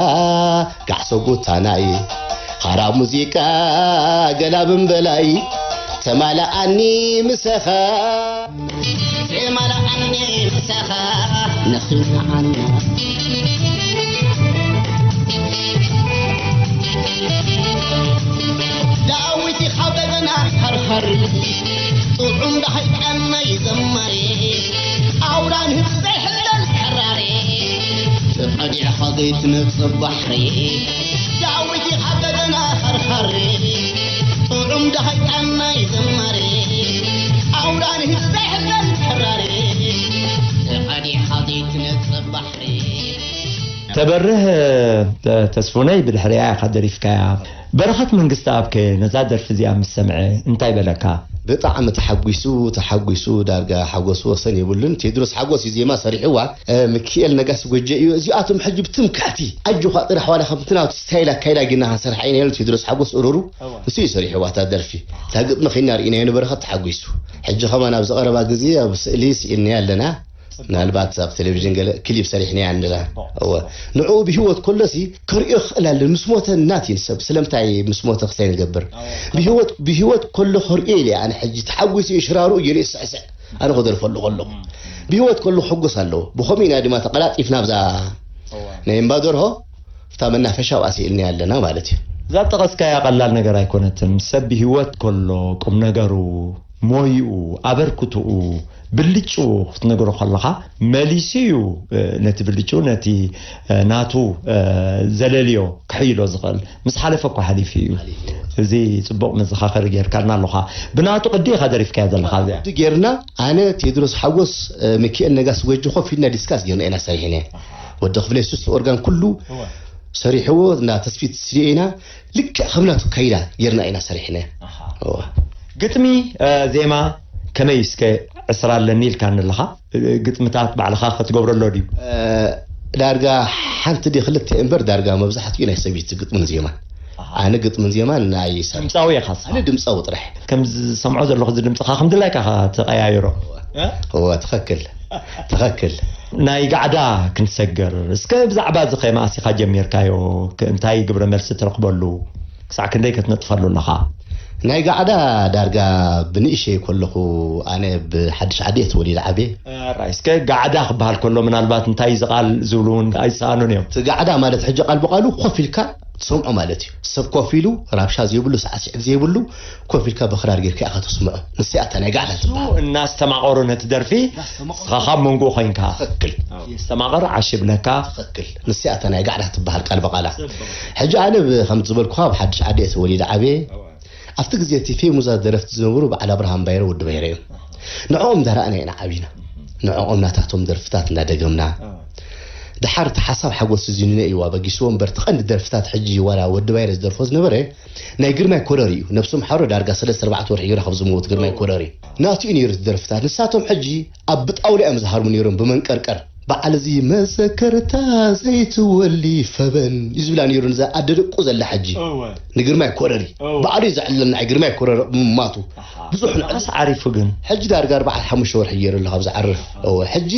ጋዕሶ ጉታናይ፣ ኻራ ሙዚቃ ገላ ብንበላይ፣ ተማላኣኒ ምሳኻ። ተማላኣኒ ምሳኻ፣ ነኺንዓና። ዳዊት ኢኻ በገና ኸርኸር፣ ጥዑም ደሃይ ጥዕናይ ዘማሪ፣ ኣውራን ህዝቢ ዘይሕለል ከራሪ፣ ተቐዲዕኻ ዘይትነጽብ ባሕሪ። ዳዊት ኢኻ በገና ኸርኸሪ፣ ጥዑም ደሃይ ጥዕናይ ዘማሪ፣ ኣውራን ህዝቢ ዘይሕለል ከራሪ፣ ተቐዲዕኻ ዘይትነጽብ ባሕሪ። ተበርህ ተ-፣ ተስፉነይ ብድሕሪኣ ኢኻ ደሪፍካያ። በረኸት መንግስተኣብ ከ ነዛ ደርፊ እዚኣ ምስ ሰምዐ እንታይ በለካ? ብጣዕሚ ተሓጒሱ፣ ተሓጒሱ፣ ዳርጋ ሓጎሱ ወሰን የብሉን። ቴድሮስ ሓጎስ እዩ ዜማ ሰሪሕዋ። እ፣ ሚኪኤል ነጋሲ ጎጀ እዩ። እዚኣቶም ሕጂ ብትምክሕቲ፣ ኣጆኻ ጥራሕ ዋላ ከምቲ ናቱ ስታይል ኣካይዳ ጌርና ክንሰርሓ ኢና ኢሉ ቴድሮስ ሓጎስ እሩሩ። እዋ። ንሱ እዩ ሰሪሕዋ እታ ደርፊ። እታ ግጥሚ ኸይና ርኢናዮ ንበረኸት ተሓጒሱ። ሕጂ ኸማን ኣብዚ ቀረባ ግዜ ኣብ ስእሊ ስኢልናዮ ኣለና። ምናልባት ኣብ ቴሌቪዥን ገለ ክሊፕ ሰሪሕናያ ንላ። ጽቡቕ፣ እወ። ጽቡቕ። ንዕኡ ብህይወት ከሎሲ ከርእዮ ክኽእል ኣለ። ምስ ሞተ እናት እዩ ንሰብ። ስለምንታይ ምስ ሞተ ክስታይ ንገብር? እወ። ብህይወት፣ ብህይወት ከሎ ከርእዮ ኢለ ኣነ ሕጂ ተሓጒሱ እዩ ሽራሩ እዩ ስዕስዕ። ኣነ ክደርፈሉ ከለኹ። እም። ብህይወት ከሎ ክሕጎስ ኣለዎ። ብኸምኡ ኢና ድማ ተቐላጢፍና ኣብዛ እወ። ናይ እምባ ደርሆ፣ ኣብታ መናፈሻ ኣብኣ ስኢልናያ ኣለና ማለት እዩ። እዛ ጠቐስካያ ቀላል ነገር ኣይኮነትን። ሰብ ብህይወት ከሎ ቁም ነገሩ፣ ሞይኡ፣ ኣበርክትኡ፣ ብልጭኡ ክትነግሮ ከለኻ መሊሱ እዩ፣ እ፣ ነቲ ብልጭኡ፣ ነቲ፣ እ፣ ናቱ፣ እ፣ ዘለልዮ ክሕይሎ ዝኽእል። ምስ ሓለፈ እኮ ሓሊፉ እዩ። ሓሊፉ እዩ። እዚ ጽቡቕ መዘኻኸሪ ጌርካልና ኣለኻ። ብናቱ ቅዲ ኢኻ ደሪፍካያ ዘለኻ እዚኣ። ቅዲ ጌርና፣ ኣነ ቴድሮስ ሓጎስ፣ እ፣ ሚኪኤል ነጋሲ ጎጆ ኮፍ ኢልና ዲስካስ ጌርና ኢና ሰሪሕናዮ። ኣሃ። ወዲ ክፍለ ሱስ ኦርጋን ኩሉ እወ። ሰሪሕዎ፣ እንዳ ተስፊት ስቱዲዮ ኢና፣ ልክዕ ከም ናቱ ካይዳ ጌርና ኢና ሰሪሕናዮ። ኣሃ። እወ። ግጥሚ፣ እ፣ ዜማ ከመይ እስከ ዕስራ ኣለኒ ኢልካኒ ኣለኻ? እ፣ ግጥምታት ባዕልኻ ክትገብረሎ ድዩ? እ፣ ዳርጋ ሓንቲ ድዩ ክልተ እምበር፣ ዳርጋ መብዛሕትኡ ናይ ሰበይቲ ግጥምን ዜማን። ኣሃ። ኣነ ግጥምን ዜማን ኣይሰርሕን። ድምጻዊ ኢኻ ንስኻ? ኣነ ድምጻዊ ጥራሕ። ከም ዝሰምዖ ዘለኹ፣ እዚ ድምጽኻ ከም ድላይካ ኢኻ ትቀያይሮ። እወ። እ? እወ፣ ትኽክል። ትኽክል። ናይ ጋዕዳ ክንሰግር። እስከ ብዛዕባ እዚ ከ መኣስ ኢኻ ጀሚርካዮ? ክ-፣ እንታይ ግብረ መልሲ ትረኽበሉ? ክሳዕ ክንደይ ክትነጥፈሉ ኣለኻ? ናይ ጋዕዳ ዳርጋ ብንእሸይ ከለኹ፣ ኣነ ብሓድሽ ዓዲ እየ ተወሊደ ዓብየ። ኣራይ፣ እስከ ጋዕዳ ክበሃል ከሎ ምናልባት እንታይ እዩ እዚ ቃል ዝብሉ እውን ኣይሰኣኑን እዮም። እቲ ጋዕዳ ማለት ሕጂ ቃል ብቃሉ ኮፍ ኢልካ ትሰምዖ ማለት እዩ። ሰብ ኮፍ ኢሉ፣ ራብሻ ዘይብሉ፣ ሳዕስዒት ዘይብሉ፣ ኮፍ ኢልካ ብኽራር ጌርካ ኢኻ ተስምዖ። ንሳ እያ እታ ናይ ጋዕዳ ትበሃል። እናስተማቐሩ ነቲ ደርፊ፣ እናስተማቐሩ። ንስኻ ካብ መንጎ ኮይንካ። ትኽክል። የስተማቕር፣ ዓሽ ይብለካ። ትኽክል። ንሳ እያ እታ ናይ ጋዕዳ ትበሃል ቃል ብቓላ። ጽቡቕ። ሕጂ ኣነ ብ-፣ ከም ዝበልኩኻ ኣብ ሓድሽ ዓዲ እየ ተወሊደ ዓብየ። እወ። ኣብቲ ግዜ እቲ ፌሙዛት ደረፍቲ ዝነበሩ በዓል ኣብርሃም ባይረ፣ ወዲ ባይረ እዮም። ንዕኦም እንዳረኣና ኢና ዓቢና። ንዕኦም ናታቶም ደርፍታት እንዳደገምና። እወ። ደሓር እቲ ሓሳብ ሓጎስ እዚ ንነ እዩ ኣበጊስዎ እምበር፣ እቲ ቀንዲ ደርፍታት ሕጂ ዋላ ወዲ ባይረ ዝደርፎ ዝነበረ ናይ ግርማይ ኮረር እዩ። ነብሶም ሓሮ ዳርጋ ሰለስተ ኣርባዕተ ወርሒ ገይሩ ካብ ዝመውት ግርማይ ኮረር እዩ። ናቱ እዩ ነይሩ እቲ ደርፍታት። ንሳቶም ሕጂ ኣብ ብጣውላ እዮም ዝሃርሙ ነይሮም፣ ብመንቀርቀር። በዓል እዚ መዘከርታ ዘይትወሊ ፈበን እዩ ዝብላ ነይሩ፣ ነዛ ኣደ ደቁ ዘላ ሕጂ። እወ። ንግርማይ ኮረር እዩ። እወ። በዓሉ እዩ ዘዕልለና፣ ግርማይ ኮረር ምማቱ። ኣሃ። ብዙሕ ንዕስ ዓሪፉ ግን። ሕጂ ዳርጋ ኣርባዕተ ሓሙሽተ ወርሒ ገይሩ ኣሎ ካብ ዝዓርፍ። እወ፣ ሕጂ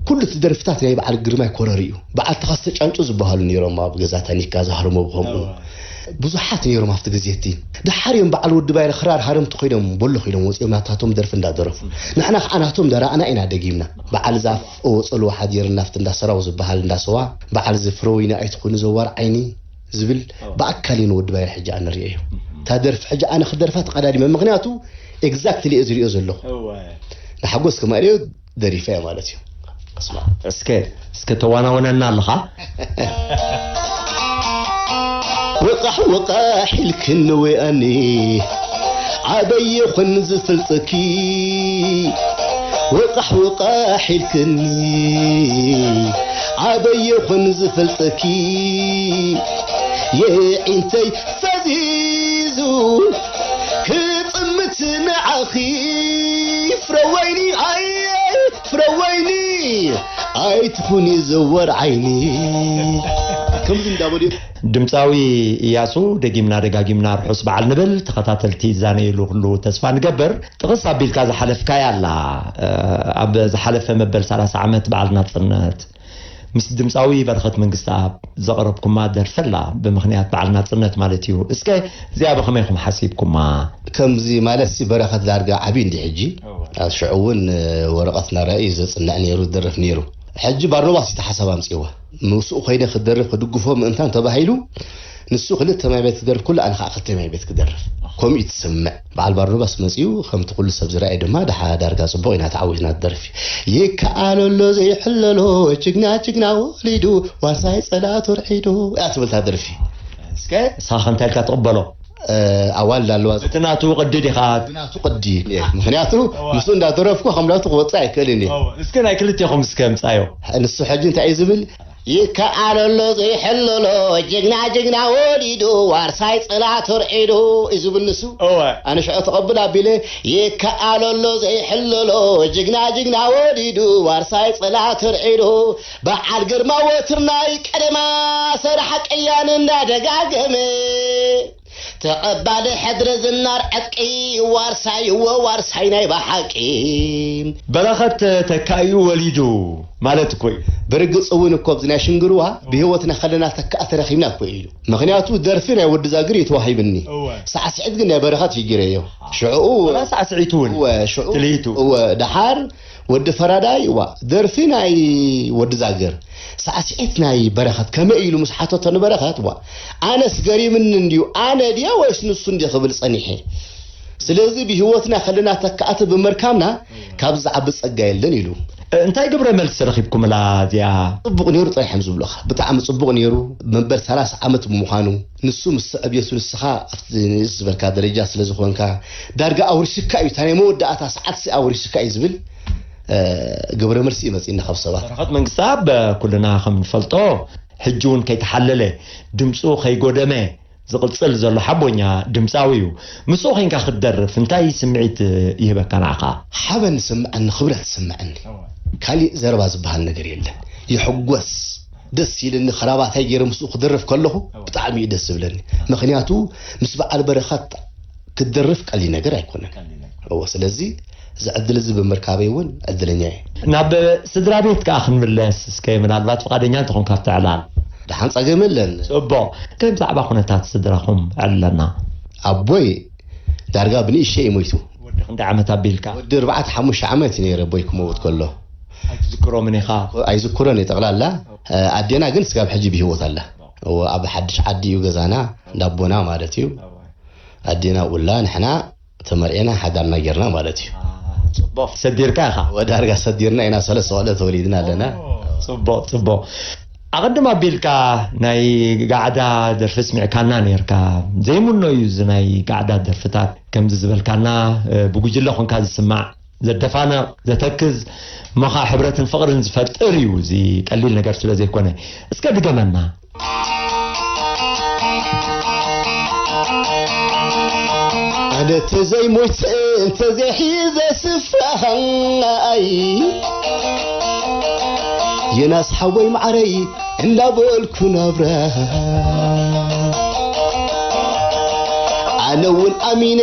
ኩሉ እቲ ደርፍታት ናይ በዓል ግርማይ ኮረር እዩ። በዓል ተኸስተ ጫንጩ ዝበሃሉ ነይሮም ኣብ ገዛ ታኒካ ዝሃርሙ ብኸምኡ። እወ። ብዙሓት ነይሮም ኣብቲ ግዜ እቲ። ደሓር እዮም በዓል ወዲ ባይረ ክራር ሃረምቲ ኮይኖም ቦሎ ኮይኖም ወፂኦም ናታቶም ደርፊ እንዳደረፉ። ንሕና ከዓ ናቶም እንዳረኣና ኢና ደጊምና። በዓል ዛፍ እወ፣ ጸልዋ ሓዲርና ኣብቲ እንዳ ሰራው ዝበሃል እንዳ ሰዋ፣ በዓል እዚ ፍረወይኒ ኣይትኹኒ ዘዋር ዓይኒ ዝብል እወ። ብኣካል እዩ ንወዲ ባይረ ሕጂ ኣነ ርእዮ እዩ። እታ ደርፊ ሕጂ ኣነ ክደርፋ ተቐዳዲመ፣ ምኽንያቱ ኤግዛክትሊ እየ ዝርእዮ ዘለኹ። እወ። ንሓጎስ ከማልዮ ደሪፈ እየ ማለት እዩ። እስማ። እስከ፣ እስከ ተዋናውነና ኣለኻ? ወቃሕ ወቃሕ ኢልክኒ ወያኒ ዓበየ ኹን ዝፈልጠኪ ወቃሕ ወቃሕ ኢልክኒ ዓበየ ኹን ዝፈልጠኪ የዒንተይ ፈዚዙ ክጥምት ንዓኺ ፍረወይኒ ኣየ ፍረወይኒ ኣይትኹኒ ዘወር ዓይኒ ከምዚ እንዳበሉ ድምፃዊ እያሱ ደጊምና ደጋጊምና ርሑስ በዓል ንብል። ተኸታተልቲ ይዛነይሉ ኩሉ ተስፋ ንገብር። ጥቕስ ኣቢልካ ዝሓለፍካያ ኣላ። ኣብ ዝሓለፈ መበል ሰላሳ ዓመት በዓል ናጽነት ምስ ድምፃዊ በረኸት መንግስተኣብ ዘቕረብኩማ ደርፊ ኣላ፣ ብምኽንያት በዓል ናጽነት ማለት እዩ። እስከ እዚኣ ብኸመይ ኢኹም ሓሲብኩማ? ከምዚ ማለት ሲ በረኸት ዳርጋ ዓብዩ እንዲ ሕጂ። እወ። ኣብ ሽዑ እውን ወረቐት እናረኣዩ ዘጽንዕ ነይሩ፣ ዝደርፍ ነይሩ። ሕጂ ባርኖባስ እዩ እቲ ሓሳብ ኣምጺእዋ። ምስኡ ኮይነ ክደርፍ ክድግፎ ምእንታን ተባሂሉ ንሱ ክልተ ማይ ቤት ክደርፍ ኩሉ ኣነ ከዓ ክልተ ማይ ቤት ክደርፍ ከምኡ እዩ ትስምዕ። በዓል ባርኖባስ መፂኡ ከምቲ ኩሉ ሰብ ዝረኣየ ድማ ድሓ ዳርጋ ፅቡቕ ኢና ተዓዊትና ትደርፊ ይከኣሎ ኣሎ ዘይሕለሎ ጅግና ጅግና ወሊዱ ዋርሳይ ፀላቱ ርዒዱ እያ ትብል እታ ደርፊ። እስከ ንስኻ እንታይ ኢልካ ትቕበሎ? ኣዋልድ ኣለዋ እቲ ናቱ ቅዲ ዲኻ? ናቱ ቅዲ ምክንያቱ ምስኡ እንዳደረፍኩ ከም ናቱ ክወፅእ ኣይክእልን እየ። እስከ ናይ ክልቴኹም እስከ ምፃዮ። ንሱ ሕጂ እንታይ እዩ ዝብል? ይከኣል ኣሎ ዘይሕለሎ ጅግና ጅግና ወሊዱ ዋርሳይ ጽላት ወርዒዱ እዩ ዝብል ንሱ። እወ። ኣነ ሽዑ ተቐብል ኣቢለ ይከኣል ኣሎ ዘይሕለሎ ጅግና ጅግና ወሊዱ ዋርሳይ ጽላት ወርዒዱ በዓል ግርማ ወትርናይ ቀደማ ሰራሕ ቅያን እንዳደጋገመ ተቐባሊ ሕድሪ ዝናር ዕጥቂ ዋርሳይ እወ ዋርሳይ ናይ ብሓቂ በረኸት ተካኢኡ ወሊዱ ማለት እኮ እዩ። ብርግጽ እውን እኮ ኣብዚ ናይ ሽንግርዋ ብህይወትና ከለና ተካእቲ ረኺብና እኮ እዩ ኢሉ። ምኽንያቱ ደርፊ ናይ ወዲ ዛግር እዩ ተዋሂብኒ። እወ። ሳዕስዒት ግን ናይ በረኸት እዩ ገይረዮ። ሽዕኡ ወላ ሳዕስዒት እውን እወ፣ ሽዑ ትልሂቱ። እወ፣ ደሓር ወዲ ፈራዳይ እዋ ደርፊ ናይ ወዲ ዛግር ሳዕስዒት ናይ በረኸት ከመይ ኢሉ ምስ ሓተቶ ንበረኸት ዋ ኣነስ ገሪምኒ እንድዩ ኣነ ድየ ወይስ ንሱ እንድየ ክብል ጸኒሐ። ስለዚ ብህይወትና ከለና ተካእቲ ብምርካብና ካብ ዝዓቢ ጸጋ የለን ኢሉ። እንታይ ግብረ መልሲ ረኺብኩምላ እዚኣ? ጽቡቕ ነይሩ ጥራሕ እዮም ዝብሉኻ። ብጣዕሚ ጽቡቕ ነይሩ። መበል ሰላሳ ዓመት ብምዃኑ ንሱ ምስ ዕብየቱ ንስኻ ኣብቲ ንእስ ዝበልካ ደረጃ ስለ ዝኾንካ ዳርጋ ኣውሪስካ እዩ። እታ ናይ መወዳእታ ሰዓትሲ ኣውሪስካ እዩ ዝብል ግብረ መልሲ እዩ መፂእና ካብ ሰባት። በረኸት መንግስተኣብ ኩልና ከም ንፈልጦ ሕጂ እውን ከይተሓለለ ድምፁ ከይጎደመ ዝቕፅል ዘሎ ሓቦኛ ድምፃዊ እዩ። ምስኡ ኮይንካ ክትደርፍ እንታይ ስምዒት ይህበካ ንዓኻ? ሓበን ዝስምዐኒ ክብረት ዝስምዐኒ ካሊእ ዘረባ ዝበሃል ነገር የለን። ይሕጎስ ደስ ኢልኒ። ከራባታይ ገይረ ምስኡ ክደርፍ ከለኹ ብጣዕሚ እዩ ደስ ዝብለኒ። ምክንያቱ ምስ በዓል በረኸት ክትደርፍ ቀሊል ነገር ኣይኮነን። እዎ ስለዚ እዚ ዕድል እዚ ብምርካበይ እውን ዕድለኛ እየ። ናብ ስድራ ቤት ከዓ ክንምለስ እስከ ምናልባት ፍቓደኛ እንተኾንካ ኣብቲ ዕላል። ደሓን ጸገም የለን። ጽቡቕ። ከ ብዛዕባ ኩነታት ስድራኹም ዕለና። ኣቦይ ዳርጋ ብንእሽተይ እዩ ሞይቱ። ወዲ ክንደይ ዓመት ኣቢልካ? ወዲ ኣርባዕተ ሓሙሽተ ዓመት እዩ ነይረ ኣቦይ ክመውት ከሎ። ኣይትዝክሮምን ኢኻ? ኣይዝክሮን እየ ጠቕላላ። ኣዴና ግን ስጋብ ሕጂ ብህይወት ኣላ። እዎ ኣብ ሓድሽ ዓዲ እዩ ገዛና እንዳቦና ማለት እዩ። ኣዴና ውላ ንሕና ተመርዒና ሓዳርና ጌርና ማለት እዩ። ጽቡቕ ሰዲርካ ኢኻ? ወዳርጋ ሰዲርና ኢና ሰለስተ ቆልዑ ተወሊድና ኣለና። ጽቡቕ ጽቡቕ። ኣቐድም ኣቢልካ ናይ ጋዕዳ ደርፊ ስሚዕካና ነርካ። ዘይምኖ እዩ እዚ ናይ ጋዕዳ ደርፍታት ከምዚ ዝበልካና ብጉጅለ ኾንካ ዝስማዕ ዘደፋንቕ ዘተክዝ እሞ ኸዓ ሕብረትን ፍቕርን ዝፈጥር እዩ። እዚ ቀሊል ነገር ስለ ዘይኮነ እስከ ድገመና። ኣነ ተዘይሞይተ እንተዘይሒዘ ስፍራይ የናስ ሓወይ ማዕረይ እንዳበልኩ ናብራ ኣነ እውን ኣሚነ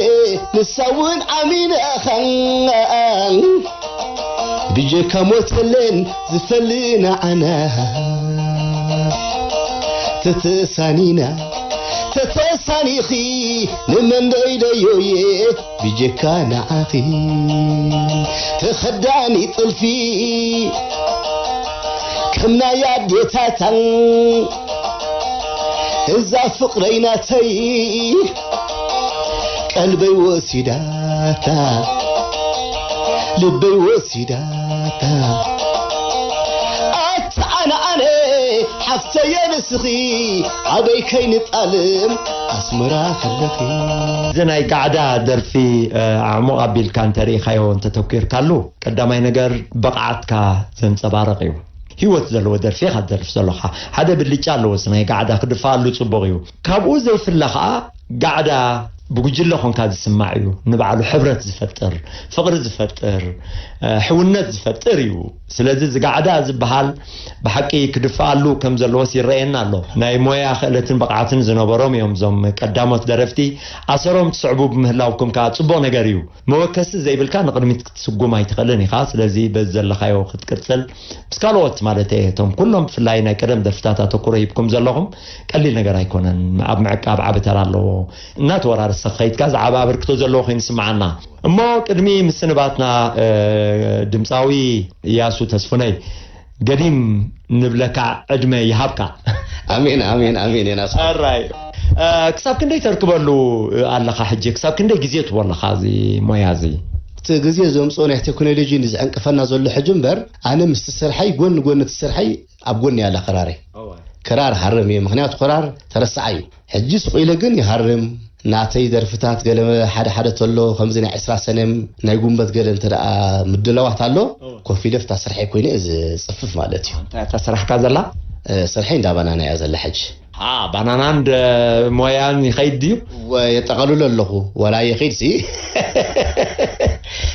ንሳ እውን ኣሚነኸን ብጀካ ሞት የለን ዝፈሊ ንዓና ተተሳኒና ተተሳኒኺ ንመን ደይደዮየ ብጀካ ንዓኺ ተኸዳኒ ጥልፊ ከም ናይ ኣዴታታን እዛ ፍቕረይ ናተይ ቀልበይ ወሲዳታ ልበይ ወሲዳታ ኣታ ኣነ ኣነ ሓፍተየ ንስኺ ኣበይ ከይንጣልም ኣስመራ ከለኺ። እዚ ናይ ጋዕዳ ደርፊ ኣዕሙቕ ኣቢልካ እንተርኢኻዮ እንተተኲርካሉ፣ ቀዳማይ ነገር ብቕዓትካ ዘንጸባርቕ እዩ። ህይወት ዘለዎ ደርፊ ኢኻ ትደርፍ ዘለኻ። ሓደ ብልጫ ኣለዎ፣ እዚ ናይ ጋዕዳ ክድፋኣሉ ጽቡቕ እዩ። ካብኡ ዘይፍለ ኸኣ ጋዕዳ ብጉጅለ ኾንካ ዝስማዕ እዩ። ንባዕሉ ሕብረት ዝፈጥር፣ ፍቕሪ ዝፈጥር፣ ሕውነት ዝፈጥር እዩ። ስለዚ እዚ ጋዕዳ ዝበሃል ብሓቂ ክድፍኣሉ ከም ዘለዎስ ይረኣየና ኣሎ። ናይ ሞያ ክእለትን ብቕዓትን ዝነበሮም እዮም እዞም ቀዳሞት ደረፍቲ። ኣሰሮም ትስዕቡ ብምህላውኩም ከኣ ጽቡቕ ነገር እዩ። መወከሲ ዘይብልካ ንቕድሚት ክትስጉም ኣይትኽእልን ኢኻ። ስለዚ በዚ ዘለኻዮ ክትቅጽል ምስ ካልኦት ማለት እየ፣ እቶም ኩሎም ብፍላይ ናይ ቀደም ደርፍታት ኣተኩሮ ሂብኩም ዘለኹም ቀሊል ነገር ኣይኮነን። ኣብ ምዕቃብ ዓቢ ተራ ኣለዎ። እናተወራረሰ ከይድካ ዝዓቢ ኣበርክቶ ዘለዎ ኮይኑ ይስምዓና። እሞ ቅድሚ ምስንባትና ድምፃዊ እያሱ ተስፉነይ ገዲም ንብለካ፣ ዕድመ ይሃብካ። ኣሜን ኣሜን ኣሜን። የናስ ኣራይ ክሳብ ክንደይ ተርክበሉ ኣለኻ ሕጂ? ክሳብ ክንደይ ግዜ ትቦ ኣለኻ እዚ ሞያ እዚ? እቲ ግዜ ዘምፅኦ ናይ ቴክኖሎጂ ዝዕንቅፈና ዘሎ ሕጂ እምበር፣ ኣነ ምስቲ ስርሐይ ጎኒ ጎኒ እቲ ስርሐይ ኣብ ጎኒ ያለ ክራረይ። ክራር ሃርም እየ፣ ምክንያቱ ክራር ተረሳዓይ እዩ። ሕጂ ስቕ ኢለ ግን ይሃርም። ናተይ ደርፍታት ገለ ሓደ ሓደ ተሎ፣ ከምዚ ናይ ዕስራ ሰነ ናይ ጉንበት ገለ እንተ ደኣ ምድላዋት ኣሎ፣ ኮፍ ኢለ ፍታ ስርሐይ ኮይነ እየ ዝጽፍፍ ማለት እዩ። እንታይ እታ ስራሕካ ዘላ? ስርሐይ እንዳ ባናና እያ ዘላ ሕጂ። ባናናን ሞያን ይኸይድ ድዩ? የጠቐልሎ ኣለኹ፣ ወላ ይኸይድ ሲ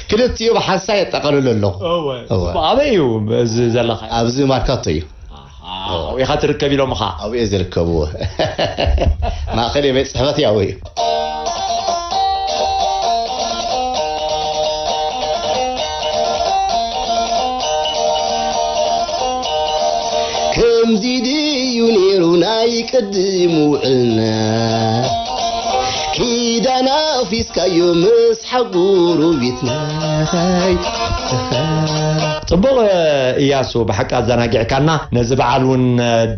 ክልቲኡ ብሓንሳ የጠቐልሎ ኣለኹ። ኣበይ እዩ እዚ ዘለኻ? ኣብዚ ማርካቶ እዩ። ኢኻ ትርከብ ኢሎምኻ? ኣብኡ ዝርከብዎ ማእኸል ቤት ፅሕፈት ያው እዩ። ከምዚ ድዩ ነይሩ ናይ ቅድም ውዕልና፣ ኪዳና ፊስካዮ ምስ ሓጎሮቤትና። ጽቡቕ እያሱ፣ ብሓቂ ኣዘናጊዕካና። ነዚ በዓል እውን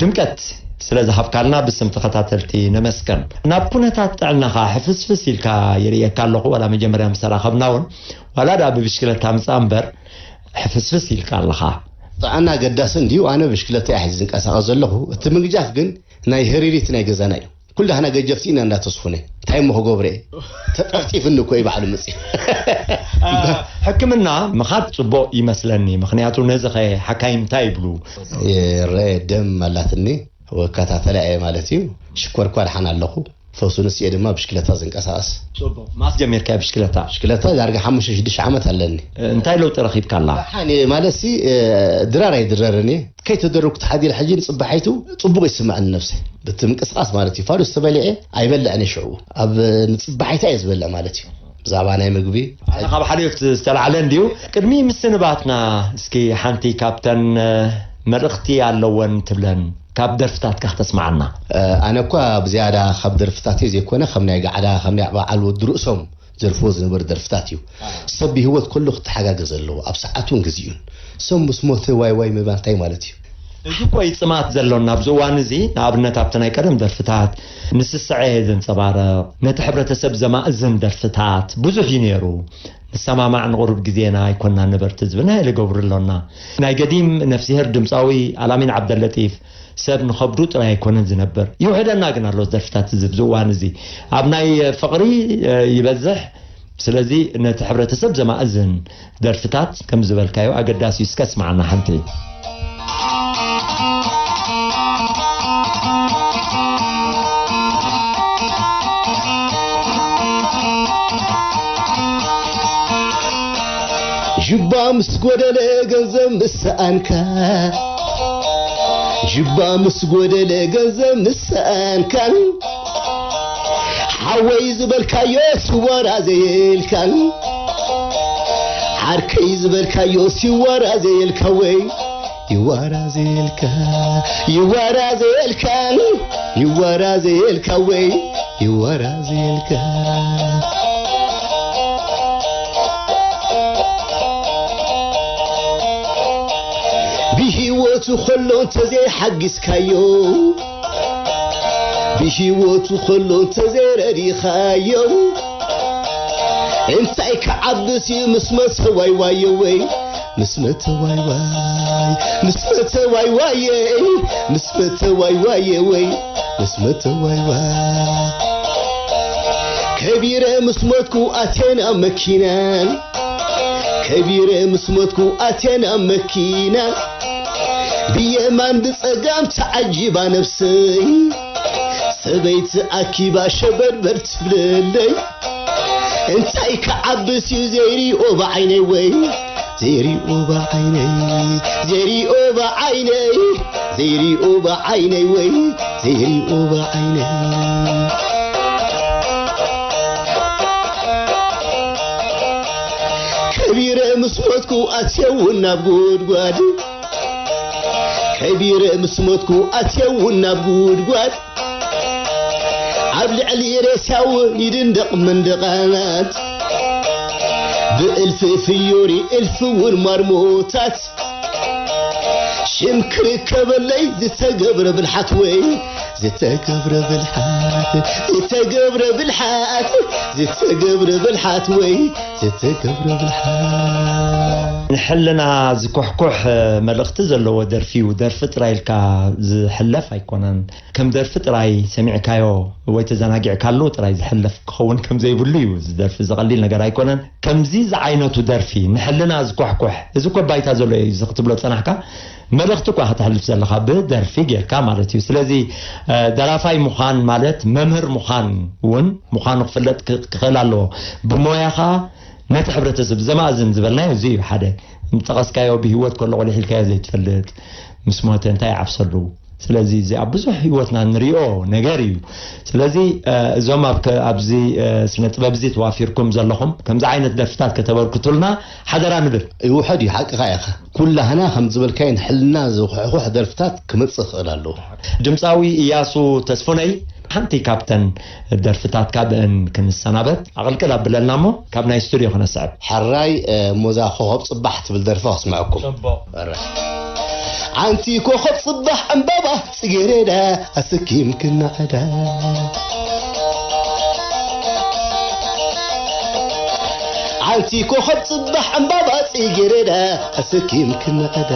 ድምቀት ስለ ዝሃብካልና ብስም ተኸታተልቲ ነመስገን። ናብ ኩነታት ጥዕናኻ ሕፍስፍስ ኢልካ ይርእየካ ኣለኹ። ዋላ መጀመርያ ምስ ተራኸብና እውን ዋላ ደኣ ብብሽክለታ ምጻእ እምበር ሕፍስፍስ ኢልካ ኣለኻ። ጥዕና ኣገዳሲ እንድዩ። ኣነ ብሽክለታ እየ ሒዘ ዝንቀሳቐስ ዘለኹ። እቲ ምግጃፍ ግን ናይ ህሪሪት ናይ ገዛና እዩ። ኩላህና ገጀፍቲ ኢና እንዳ ተስፉነ። እንታይ እሞ ክገብሮ እየ? ተጠፍጢፍኒ እኮ እዩ ባዕሉ መፅዩ። ሕክምና ምኻድ ፅቡቕ ይመስለኒ። ምኽንያቱ ነዚ ኸ ሓካይም እንታይ ይብሉ? ይረአ ደም ኣላትኒ፣ ወከታተላ እየ ማለት እዩ። ሽኮር እኳ ደሓን ኣለኹ። ፈውሱ ንስኤ ድማ ብሽክለታ ዝንቀሳቐስ። ጽቡቕ። ማስ ጀሚርካዮ ብሽክለታ? ብሽክለታ ዳርጋ ሓሙሽተ ሽዱሽተ ዓመት ኣለኒ። እንታይ ለውጢ ረኺብካላ? ደሓን እየ ማለት ሲ፣ ድራር ኣይድረርን እየ። ከይተደረግኩ ተሓዲረ ሕጂ ንጽባሒቱ ጽቡቕ ይስምዐኒ ነብሰይ። በቲ ምንቅስቓስ ማለት እዩ። ፋዱስ ተበሊዐ ኣይበልዕን እየ ሽዑ። ኣብ ንጽባሒታ እየ ዝበልዕ ማለት እዩ። ብዛዕባ ናይ ምግቢ ኣነ ካብ ሓልዮት ዝተላዕለ እንድዩ። ቅድሚ ምስንባትና እስኪ ሓንቲ ካብተን መልእኽቲ ኣለወን ትብለን ካብ ደርፍታትካ ክተስምዓና። ኣነ እኳ ብዝያዳ ካብ ደርፍታተይ ዘይኮነ ከም ናይ ጋዕዳ፣ ከም ናይ በዓል ወዲ ርእሶም ዘርፍዎ ዝነበሩ ደርፍታት እዩ። ሰብ ብህይወት ከሎ ክተሓጋገዝ ኣለዎ፣ ኣብ ሰዓቱን ግዚኡን። ሰብ ምስ ሞተ ዋይ ዋይ ምባል እንታይ ማለት እዩ? እዚ እኮ እዩ ጽማት ዘሎና ኣብዚ እዋን እዚ። ንኣብነት ኣብቲ ናይ ቀደም ደርፍታት ንስስዐ ዘንጸባርቕ፣ ነቲ ሕብረተሰብ ዘማእዝን ደርፍታት ብዙሕ እዩ ነይሩ። ንሰማማዕ ንቑሩብ ግዜና ኣይኮንና ነበርቲ ዝብል ናይ ኢለ ገብሩ ኣሎና። ናይ ገዲም ነፍስሄር ድምጻዊ ኣላሚን ዓብደለጢፍ ሰብ ንኸብዱ ጥራይ ኣይኮነን ዝነብር። ይውሕደና ግን ኣሎ ደርፍታት እዚ ኣብዚ እዋን እዚ። ኣብ ናይ ፍቕሪ ይበዝሕ። ስለዚ ነቲ ሕብረተሰብ ዘማእዝን ደርፍታት ከም ዝበልካዮ ኣገዳሲ እዩ። እስከ ስማዕና ሓንቲ። ጅባ ምስ ጎደለ ገንዘብ ምስ ሰኣንካ፣ ጅባ ምስ ጎደለ ገንዘብ ምስ ሰኣንካን፣ ሓወይ ዝበልካዮ ሲወራ ዘየልካን፣ ዓርከይ ዝበልካዮ ሲወራ ዘየልካ ወይ ይወራ ዘየልካ፣ ይወራ ዘየልካን፣ ይወራ ዘየልካ ወይ ይወራ ዘየልካ። ብህይወቱ ከሎ እንተዘይሓጊዝካዮ፣ ብህይወቱ ከሎ እንተዘይረዲኻዮ፣ እንታይ ክዓብስ እዩ ምስ መሰ ዋይ ዋዮ ወይ ምስ መተዋይዋይ ምስ መተዋይዋየይ ምስ መተዋይዋየ ወይ ምስ መተዋይዋይ ከቢረ ምስ ሞትኩ ኣቴና መኪናን ከቢረ ምስ ሞትኩ ኣቴና መኪናን ብየማን ብጸጋም ተዓጂባ ነፍሰይ ሰበይቲ ኣኪባ ሸበድበድ ትብለለይ እንታይ ክዓብስ እዩ ዘይሪኦ ብዓይነይ ወይ ዘይሪኦ ብዓይነይ ዘይሪኦ ብዓይነይ ዘይሪኦ ብዓይነይ ወይ ዘይሪኦ ብዓይነይ ከቢረ ምስ ሞትኩ ኣትየውን ናብ ጉድጓድ ከቢረ ምስ ሞትኩ ኣትየውን ናብ ጉድጓድ ኣብ ልዕሊ ሬሳውን ይድንደቕ መንደቓናት ብእልፊ ፍዮሪ እልፊ እውን ማርሞታት ሽም ክርከበለይ ዝተገብረ ብልሓት ወይ ዝተገብረ ብልሓት ዝተገብረ ብልሓት ዝተገብረ ብልሓት ወይ ዝተገብረ ብልሓት ንሕልና ዝኩሕኩሕ መልእኽቲ ዘለዎ ደርፊ እዩ። ደርፊ ጥራይ ኢልካ ዝሕለፍ ኣይኮነን። ከም ደርፊ ጥራይ ሰሚዕካዮ ወይ ተዘናጊዕካሉ ጥራይ ዝሕለፍ ክኸውን ከም ዘይብሉ እዩ። እዚ ደርፊ እዚ ቀሊል ነገር ኣይኮነን። ከምዚ ዝዓይነቱ ደርፊ ንሕልና ዝኳሕኩሕ፣ እዚ እኮ ባይታ ዘሎ እዩ፣ እዚ ክትብሎ ዝጸናሕካ መልእኽቲ እኳ ከተሕልፍ ዘለኻ ብደርፊ ጌርካ ማለት እዩ። ስለዚ ደራፋይ ምዃን ማለት መምህር ምዃን እውን ምዃኑ ክፍለጥ ክኽእል ኣለዎ። ብሞያኻ ነቲ ሕብረተሰብ ዘማእዝን ዝበልናዮ እዚ እዩ። ሓደ ምጠቐስካዮ ብህይወት ከሎ ቆሊሕ ኢልካዮ ዘይትፈልጥ ምስ ሞተ እንታይ ይዓብሰሉ። ስለዚ እዚ ኣብ ብዙሕ ህይወትና ንሪኦ ነገር እዩ። ስለዚ እዞም ኣብዚ ስነ ጥበብ እዚ ተዋፊርኩም ዘለኹም ከምዚ ዓይነት ደርፍታት ከተበርክቱልና ሓደራ ንብል። ይውሐድ እዩ፣ ሓቅኻ ኢኻ። ኩላህና ከም ዝበልካዮ ንሕልና ዝኹሕኹሕ ደርፍታት ክመጽእ ክእል ኣለዎ። ድምፃዊ እያሱ ተስፉነይ ሓንቲ ካብተን ደርፍታትካ ብእን ክንሰናበት ኣቕልቅል ኣብለና እሞ ካብ ናይ ስቱድዮ ክነስዕብ። ሕራይ ሞዛ ኮኸብ ጽባሕ ትብል ደርፊ ከስምዐኩም። ኣንቲ ኮኸብ ጽባሕ ዕምባባ ጽጌሬዳ ኣሰኪም ክናዕዳ ኣንቲ ኮኸብ ጽባሕ ዕምባባ ጽጌሬዳ ኣሰኪም ክናዕዳ